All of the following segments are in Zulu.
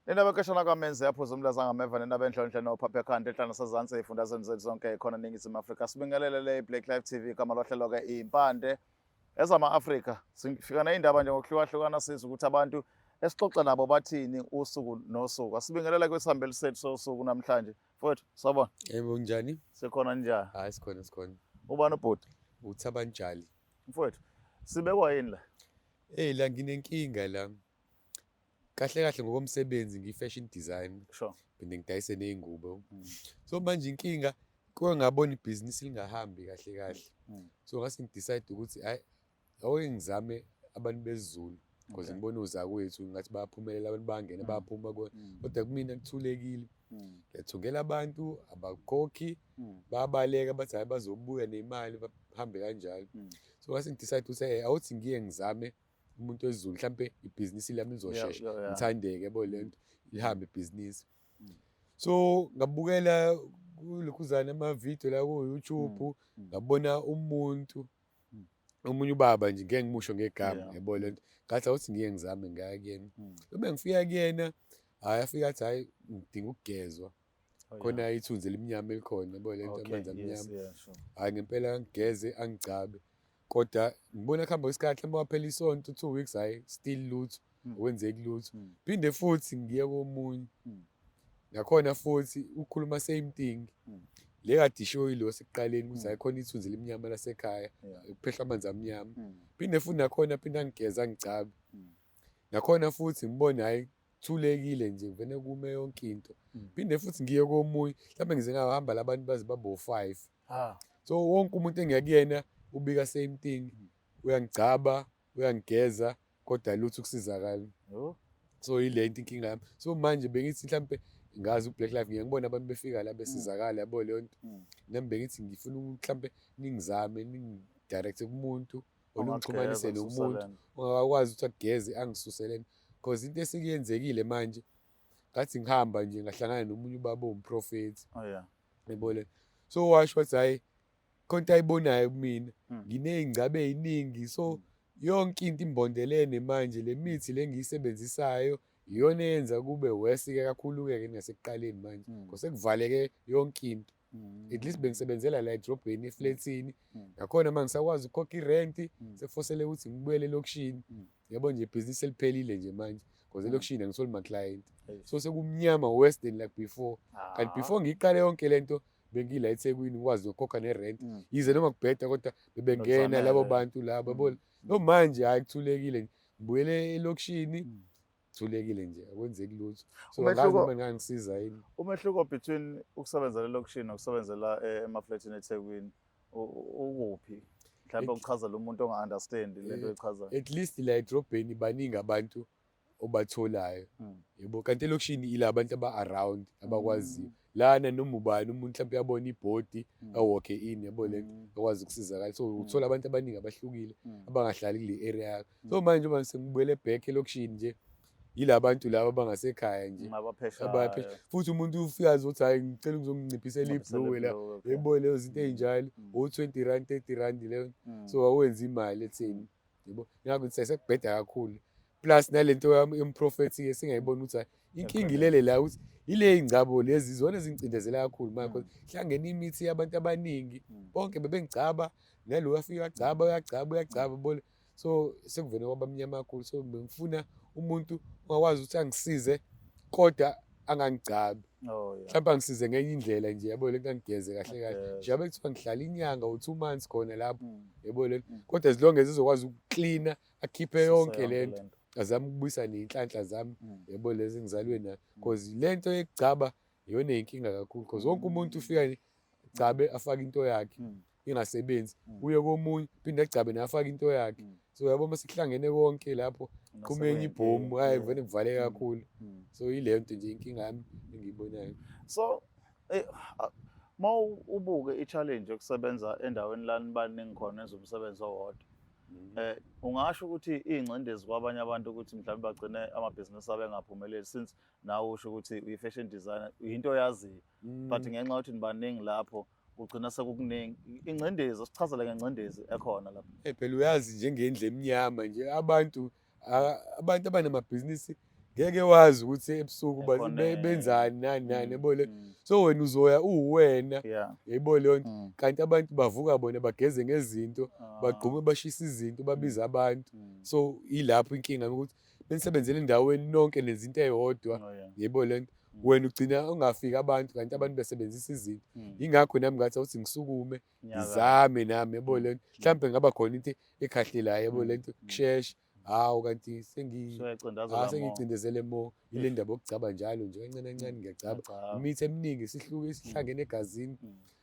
Indaba ekeshana kwamenzi yaphuza umlaza ngameva nendaba enhlonhle nophapha ekhanda enhla nasezansi ey'fundazweni zethu zonke khona eNingizimu Afrika. Sibingelele le Black Life TV igama lohlelo-ke Impande ezama-Afrika. Sifika ney'ndaba nje ngokuhlukahlukana sizwe ukuthi abantu esixoxa nabo bathini usuku nosuku. Asibingelele kwisihambeli sethu sosuku namhlanje. Mfowethu, sawubona. Yebo, kunjani? Sikhona njani? Hayi, sikhona sikhona. Ubani ubhuti? UThabani Jali. Mfowethu, sibekwa yini la? Hey, la nginenkinga la. Kahle kahle ngokomsebenzi ngiyi-fashion designer. Phinde ngidayise ney'ngubo. So manje inkinga kuke ngabona ibhizinisi lingahambi kahle kahle. So ngase ngidecide ukuthi hhayi, awuke ngizame abantu besiZulu because ngibona ozakwethu ngathi bayaphumelela, abantu bayangena bayaphuma kuwona. Kodwa kumina kuthulekile. Ngiyathungela abantu abakhokhi, bayabaleka bathi hhayi bazobuya nemali bahambe kanjalo. So ngase ngidecide ukuthi awuthi ngiye ngizame umuntu wesiZulu, mhlampe ibhizinisi lami lizoshesha ngithandeke yabo le nto, lihambe ibhizinisi. So ngabukela kulokhuzana amavidiyo la ku-YouTube, ngabona umuntu omunye ubaba nje, ngeke ngimusho ngegama, yabo le nto, ngathi awuthi ngiye ngizame ngaya kuyena. Uma ngifika kuyena, hhayi afike athi hhayi ngidinga ukugezwa. Khona ithunzi elimnyama elikhona, yabo le nto, amanzi amnyama. Hhayi ngempela angigeze angigcabe. Kodwa ngibona kuhamba kwesikhathi, mhlawumbe kwaphela isonto, 2 weeks, hhayi still lutho, akwenzeki lutho. Phinde futhi ngiye komunye. Nakhona futhi ukhuluma same thing. Le kade ishiwo yilo sekuqaleni ukuthi hhayi khona ithunzi elimnyama lasekhaya, kuphehlwa amanzi amnyama. Phinde futhi nakhona phinde angigeze angigcabe. Nakhona futhi ngibone hhayi kuthulekile nje, kuvele kume yonke into. Phinde futhi ngiye komunye, mhlawumbe ngize ngahamba labantu baze babe o-5. So wonke umuntu engiya kuyena ubika same thing, uyangigcaba, uyangigeza, kodwa lutho ukusizakala. So ile nto inkinga yami. So manje bengithi mhlampe ngazi u-Black Life, ngiye ngibone abantu befika la besizakala, yabo leyo nto. Nami bengithi ngifuna ukuthi mhlampe ningizame, ningidirecte kumuntu or ningixhumanise nomuntu ongakwazi ukuthi ageze angisuselene. Because into esikuyenzekile manje, ngathi ngihamba nje ngahlangana nomunye ubaba owumprofethi. Yabo le. So washo wathi hhayi khona into ayibonayo kumina, nginey'ngcabe ey'ningi, so yonke into imbondelene manje, le mithi le engiyisebenzisayo iyona eyenza kube worse-ke kakhulu-ke ke nasekuqaleni manje, because sekuvaleke yonke into. At least bengisebenzela la edrobheni eflethini, nakhona uma ngisakwazi ukukhokha irenti, sekufoseleke ukuthi ngibuyele elokishini. Yabo nje ibhizinisi seliphelile nje manje, because elokishini angitholi ma-client. So sekumnyama worse than like before. Kanti before ngiyiqale yonke le nto bengila eThekwini ngikwazi nokukhokha nerent. Yize noma kubheda kodwa bebengena labo bantu labo, yabo. No manje hhayi kuthulekile nje. Ngibuyele elokishini, kuthulekile nje, akwenzeki lutho. So angazi noma ningangisiza yini. Umehluko between ukusebenzela elokishini nokusebenzela emafletini eThekwini ukuphi? Mhlawumbe uchazela umuntu onga-understand le nto oyichazayo. At least la edrobheni baningi abantu obatholayo. Yebo, kanti elokishini ila abantu aba-around abakwaziyo. Lana noma ubani umuntu mhlawumbe uyabona ibhodi awalk in, yabo le nto, akwazi ukusizakala. So uthola abantu abaningi abahlukile abangahlali kule area yakho. So manje uma sengibuyele back elokishini nje, yila bantu laba abangasekhaya nje. Abapheshayo. Futhi umuntu ufika azothi hhayi ngicela ukuzokunciphisela ibhluwe la. Yebo leyo zinto ey'njalo, o-20 rand, 30 rand leyo. So awenzi imali etheni. Yebo, ingakho ngithi sekubheda kakhulu. Plus nalento yomprofethi-ke singayibona ukuthi hhayi inkinga ilele la ukuthi ile y'ngcabo lezi izona ezingicindezela kakhulu manje, because hlangene imithi yabantu abaningi, bonke bebengigcaba, nalo wafika uyagcaba, uyagcaba, uyagcaba, yabo. So sekuvele kwaba mnyama kakhulu. So bengifuna umuntu ongakwazi ukuthi angisize kodwa angangigcabi. Mhlawumbe angisize ngenye indlela nje, yabo lento, angigeze kahle kahle. Njengoba kuthiwa ngihlala inyanga or 2 months khona lapho, yabo lento. Kodwa as long as ezokwazi ukuklina, akhiphe yonke lento, azame ukubuyisa ney'nhlanhla zami, yabo lezi engizalwe nayo. Because le nto yokugcaba iyona eyinkinga kakhulu, because wonke umuntu ufika nje agcabe afake into yakhe ingasebenzi, uye komunye phinde agcabe naye afake into yakhe. So yabo uma sekuhlangene konke lapho qhuma enye ibhomu, hhayi vele kuvale kakhulu. So yileyo nto nje inkinga yami engiyibonayo. So uma ubuke i-challenge yokusebenza endaweni la nibaningi khona enza umsebenzi owodwa, ungasho ukuthi iy'ngcindezi kwabanye abantu ukuthi mhlawumbe bagcine amabhizinisi abo engaphumeleli, since nawe usho ukuthi uyi-fashion designer, yinto oyaziyo, but ngenxa yokuthi nibaningi lapho kugcina sekukuningi. Ingcindezi, sichazele ngengcindezi ekhona lapho. Phela uyazi njengendlu emnyama nje, abantu abantu abanamabhizinisi Ngeke wazi ukuthi ebusuku benzani nani nani, yabo le. So wena uzoya uwena, yabo leyo nto. Kanti abantu bavuka bona bageze ngezinto, bagqume bashisa izinto, babize abantu. So ilapho inkinga ukuthi benisebenzele endaweni nonke nenza into eyodwa, yebo le nto. Wena ugcina ungafiki abantu kanti abantu besebenzisa izinto. Yingakho nami ngathi awuthi ngisukume ngizame nami, yabo le nto. Mhlawumbe ngaba khona into ekhahlelayo, yabo le nto, kusheshe. Hawu, kanti sengiyicindezele more ile ndaba yokugcaba njalo nje kancane kancane ngiyagcaba. Imithi eminingi sihluke isihlangene egazini.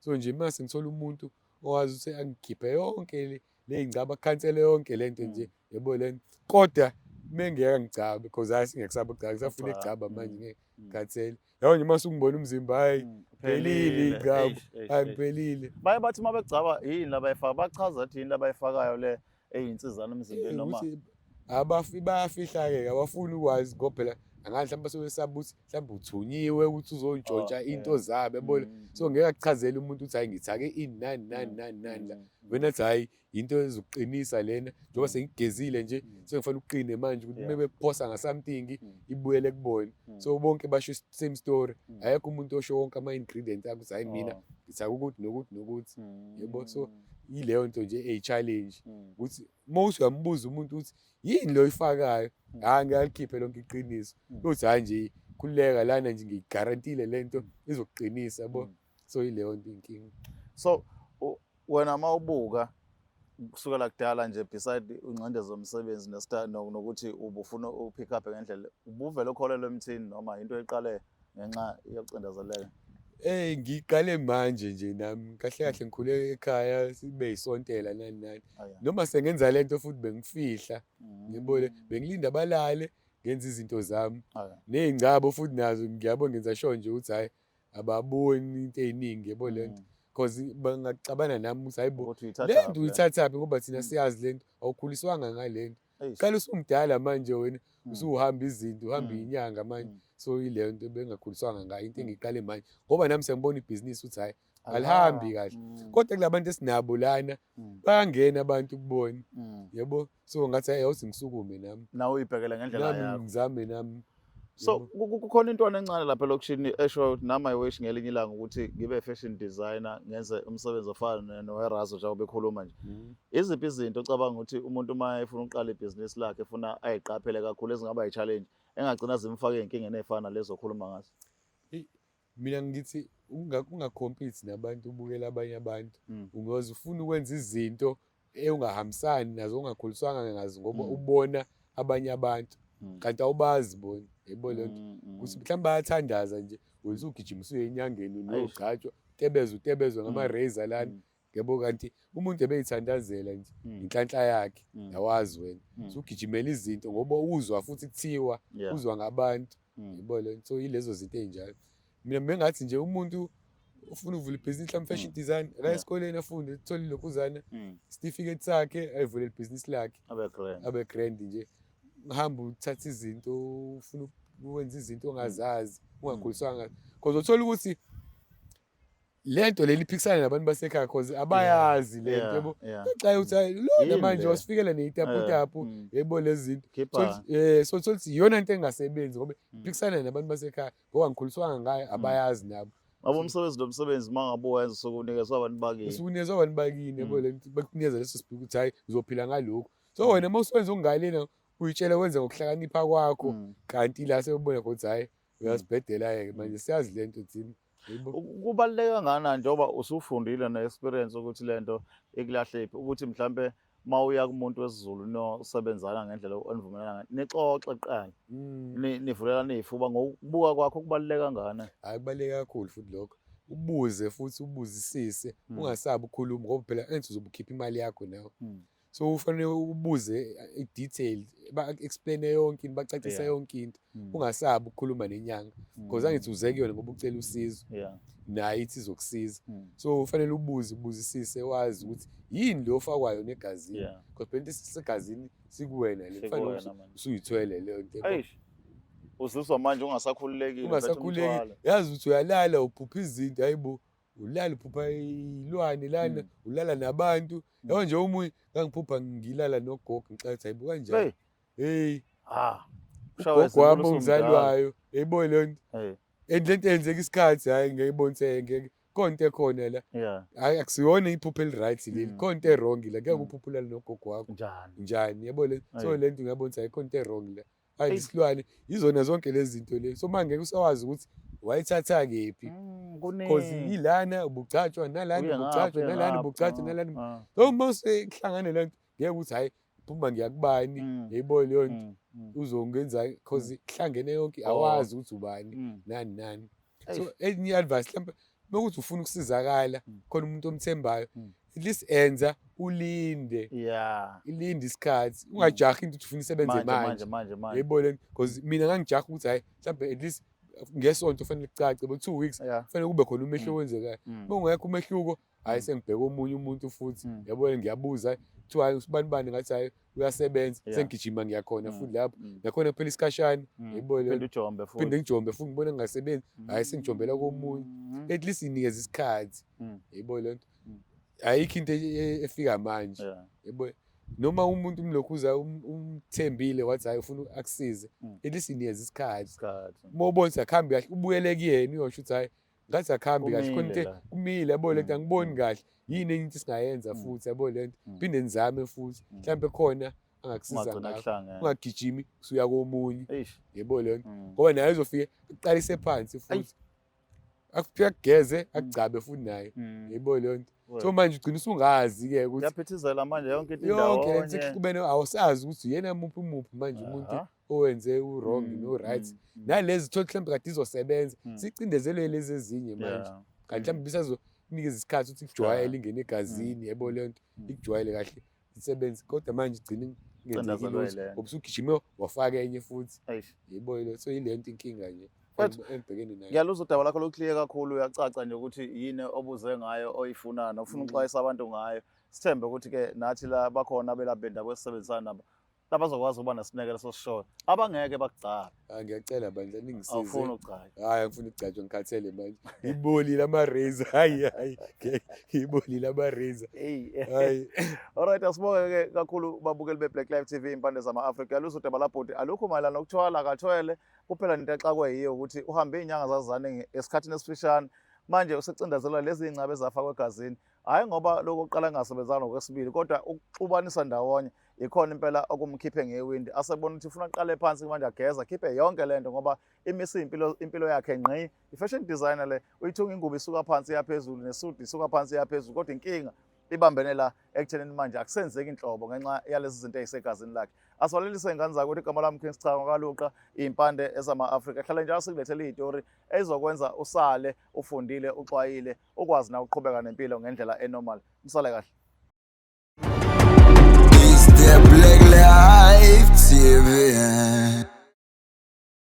So nje mase ngithola umuntu owazi ukuthi angikhiphe yonke le ngcaba, khansele yonke lento nje, yabo le nto. Kodwa mengeke ngigcabe because hayi singekusaba ukugcaba, ngisafuna ukugcaba manje ngeke ngikhathele. Yabo nje mase ungibona umzimba, hayi phelile igcaba, hayi ngiphelile. Baye bathi uma begcaba yini labayifaka, bachaza ukuthi yini labayifakayo le eyinsizana emzimbeni noma bayafihla-ke, abafuni ukwazi ngoba phela angazi mhlawumbe basuke besaba ukuthi mhlawumbe uthunyiwe ukuthi uzontshontsha into zabo, yabona. So ngeke akuchazele umuntu ukuthi hayi ngithake ini nani nani nani nani la. Wena athi hhayi into ezokuqinisa lena, njengoba sengigezile nje sengifanele uqine manje ukuthi uma bephosa nga-something ibuyele kubona. So bonke basho same story, ayekho umuntu osho wonke ama-ingredient akho ukuthi hhayi mina ngithake ukuthi nokuthi nokuthi, yebo. So yileyo nto nje eyi-challenge ukuthi uma uthi uyambuza umuntu ukuthi yini lo oyifakayo, hhayi ngeke alikhiphe lonke iqiniso, uthi hhayi nje khululeka lana nje ngiyigarantile le nto izokuqinisa, yabo. So yileyo nto inkinga. So wena uma ubuka kusukela kudala nje, beside ingcindezi zomsebenzi nokuthi ubufuna upick up ngendlela, ubuvele ukholelwa emthini noma into eqale ngenxa yokucindezeleka? Ngiqale manje nje nami kahle kahle ngikhule ekhaya sibe yisontela nani nani. Noma sengenza lento futhi bengifihla, ngibone bengilinda balale ngenza izinto zami. Ney'ngcabo futhi nazo ngiyabona ngenza sure nje ukuthi hhayi ababoni into ey'ningi, yabo le nto. Cause bangaxabana nami ukuthi hayi bo le nto uyithathaphi ngoba thina siyazi le nto, awukhuliswanga ngale nto. Qala usumdala manje wena usuhamba izinto, uhamba inyanga manje. So yileyo nto bengakhuliswanga ngayo, into engiyiqale manje ngoba nami sengibona ibhizinisi ukuthi hhayi alihambi kahle. Kodwa kula bantu esinabo lana bayangena abantu kubona, yabo. So ngathi hayi awuthi ngisukume nami, nawe uyibhekele ngendlela yakho, ngizame nami. So kukhona intwana encane lapha elokishini esho ukuthi nami I wish ngelinye ilanga ukuthi ngibe fashion designer, ngenze umsebenzi ofana noWerazo njengoba ekhuluma nje. Iziphi izinto ocabanga ukuthi umuntu uma efuna ukuqala ibhizinisi lakhe efuna ayiqaphele kakhulu ezingaba yi-challenge engagcina zimfake ey'nkingeni ey'fana nalezo okhuluma ngazo? Mina ngithi ungacompete nabantu, ubukela abanye abantu. Ungaze ufune ukwenza izinto ongahambisani nazo, ongakhuliswanga ngazo ngoba ubona abanye abantu kanti awubazi bona, yebo le nto. Ukuthi mhlawumbe bayathandaza nje, wena usugijima usuye enyangeni uyogcatshwa, utebeze utebezwe ngama-razor lana, yebo. Kanti umuntu ebeyithandazela nje inhlanhla yakhe, awazi wena usugijimela izinto ngoba uzwa futhi kuthiwa uzwa ngabantu, yebo le nto. So yilezo zinto ey'njalo. Mina bengathi nje umuntu ufuna ukuvula ibhizinisi mhlawumbe fashion design, akaye esikoleni afunde, athole ilokhuzana isitifiketi sakhe, ayivulele ibhizinisi lakhe, abe grand nje. Uhambe uthatha izinto, ufuna ukwenza izinto ongazazi, ungakhuliswanga, because uthola ukuthi le nto leli iphikisana nabantu basekhaya cause abayazi le nto, yabo. Xa uthi hayi lona manje wasifikela neyitaputapu, yebo lezi zinto. So uthola ukuthi iyona into engasebenzi ngoba iphikisana nabantu basekhaya ngoba ngikhuliswanga ngayo, abayazi nabo. Ngoba umsebenzi lo msebenzi uma ngabe uwenza usuke unikezwe abantu bakini. Usuke unikezwe abantu bakini, yabo le nto, bakunikeza leso siphiwo ukuthi hhayi uzophila ngalokhu. So wena uma usuwenza okungalena uyitshela wenza ngokuhlakanipha kwakho, kanti la sebebona ukuthi hhayi uyasibhedela-ke manje, siyazi le nto thina. Kubaluleke kangakanani njengoba usufundile ne-experience ukuthi le nto ikulahlephi, ukuthi mhlampe uma uya kumuntu wesiZulu nosebenzana ngendlela onivumelana ngayo, nixoxe kuqala, nivulelane iy'fuba? Ngokubuka kwakho kubaluleke kangakanani? Hhayi kubaluleke kakhulu futhi lokho. Ubuze futhi ubuzisise, ungasabi ukukhuluma ngoba phela engithi uzobe ukhipha imali yakho nawe. So ufanele ubuze i-detail, ba-explain yonke into, bacacise yonke into. Ungasabi ukukhuluma nenyanga because angithi uze kuyona ngoba ucela usizo, naye ithi izokusiza. So ufanele ubuze, ubuzisise, wazi ukuthi yini lo ofakwayo negazini, because phela into esisegazini sikuwena le, kufanele usuyithwele leyo nto. Uzizwa manje ungasakhululekile. Ungasakhululekile, yazi ukuthi uyalala uphupha izinto, hayibo, ulala uphupha ilwane lana, ulala nabantu. Yabo nje omunye ngangiphupha ngilala nogogo, ngixela ukuthi hayibo kanjani. Hey. Ushawe Ugogo wami izinkulu ongizali usumdala. wayo, yayibona leyo nto. Hey. And lento yenzeka isikhathi, hhayi ngiyayibona ukuthi ngeke khona into ekhona la. Hhayi akusiyona iphupho eli-right leli, khona into e-wrong la, ngeke uphuphe ulale nogogo wakho. Njani? Njani, yabo le. So Ayi. le nto ngiyabona ukuthi ayikho into e-wrong la. Hhayi Eyi. isilwane yizona zonke lezi zinto lezi. So manje ngeke usawazi ukuthi wayithatha kephi. Cause Kuningi. ilana ubugcatshwa nalana Uye ngapha, ubugcatshwa uye nalana ngapha. ubugcatshwa nalana. So uma usekuhlangane le nto ngeke ukuthi hhayi phuma ngiyakubani, yayibona leyo nto uzongenza cause kuhlangene yonke awazi ukuthi ubani nani nani. So enye i-advice mhlawumbe mekuthi ufuna ukusizakala khona umuntu omthembayo, at least enza ulinde. Ilinde isikhathi, ungajahi into ukuthi ufuna isebenze Manje, manje. manje, manje, manje. Yayibona le nto cause mina ngangijaha ukuthi hhayi mhlawumbe at least ngesonto kufanele kucace bo 2 weeks kufanele kube khona umehluko owenzekayo. Uma ungekho umehluko, hhayi sengibheka omunye umuntu futhi, yabona ngiyabuza kuthiwa hhayi usibani bani ngathi hhayi uyasebenza, sengigijima ngiyakhona futhi lapho. Nakhona kuphela isikhashana, yayibona le Phinde nto. ujombe futhi. Phinde ngijombe futhi ngibone ngingasebenzi, hhayi sengijombela komunye. At least inikeza isikhathi, yayibona le nto. Ayikho into efika manje, yabo. Noma umuntu umlokhuza umthembile wathi hhayi ufuna akusize, at least inikeza isikhathi. Isikhathi. Uma ubona ukuthi akuhambi kahle, ubuyele kuyena uyosho ukuthi hhayi ngathi akuhambi kahle, khona Kumile into la. kumile yabo le nto angiboni kahle, yini enye into esingayenza futhi yabo le nto, phinde nizame futhi, mhlampe khona angakusiza Ungagcina ngakho. kuhlangene. Ungagijimi usuya komunye, Eish. yebo le nto. Ngoba naye uzofike aqalise phansi futhi. Akufike akugeze, akugcabe futhi naye. Yebo leyo nto. So manje ugcina usungazi-ke ukuthi Kuyaphithizela manje yonke into yonke le nto indawonye. sekuhlubene, awusazi ukuthi uyena muphi muphi manje umuntu owenze u-wrong no-right. Nalezi thola mhlawumbe kade izosebenza, sicindezelwe lezi ezinye manje. Kanti mhlawumbe bisazokunikeza isikhathi ukuthi ikujwayele ingene egazini, yebo leyo nto, ikujwayele kahle isebenze. Kodwa manje igcine ingenzeki Icindezelwe lutho le nto. ngoba usugijime wafaka enye futhi. Eish. Yebo leyo, so yile nto inkinga nje Mfethu, engibhekene nayo. Ngiyaluzwa udaba lakho luclear kakhulu, uyacaca nje ukuthi yini obuze ngayo oyifunayo nofuna ukuxwayisa abantu ngayo. Sithembe ukuthi-ke nathi la bakhona abelaphi bendabuko esisebenzisana nabo labazokwazi ukuba nesineke leso sishoyo, abangeke bakugcabe. Hayi ngiyacela bandla ningisize. Awufuni ukugcatshwa? Hayi angifuni ukugcatshwa, ngikhathele manje. Ngibolile ama-razor. Hayi hayi, ngibolile ama-razor. Hey. Hayi. Alright, asibonge-ke kakhulu babukeli be-Black Life TV, impande zama-Afrika. Yaluzwa udaba labhuti, alukho mayelana nokuthwala, akathwele. Kuphela into exakwe yiyo ukuthi uhambe iy'nyanga zazizaningi esikhathini esifishane. Manje usecindezelwa lezi iy'ncabe ezafakwa egazini. Hhayi ngoba lokhu oqala kungasebenzanga ngokwesibili, kodwa ukuxubanisa ndawonye ikhona impela okumkhiphe ngewindi. Asebona ukuthi ufuna aqale phansi manje ageze, akhiphe yonke lento ngoba imise impilo yakhe ngqi. I-fashion designer le uyithunga ingubo isuka phansi iya phezulu, nesudi isuka phansi iya phezulu, kodwa inkinga ibambene la ekuthenini manje akusenzeki inhlobo ngenxa yalezi zinto ey'segazini lakhe. Asivalelise iy'ngane zakho ukuthi igama lami King Sichango kaLuqa, iy'mpande ezama-Afrika. Hlale njalo sikulethele iy'tori ey'zokwenza usale ufundile, uxwayile, ukwazi na ukuqhubeka nempilo ngendlela enormal. Nisale kahle.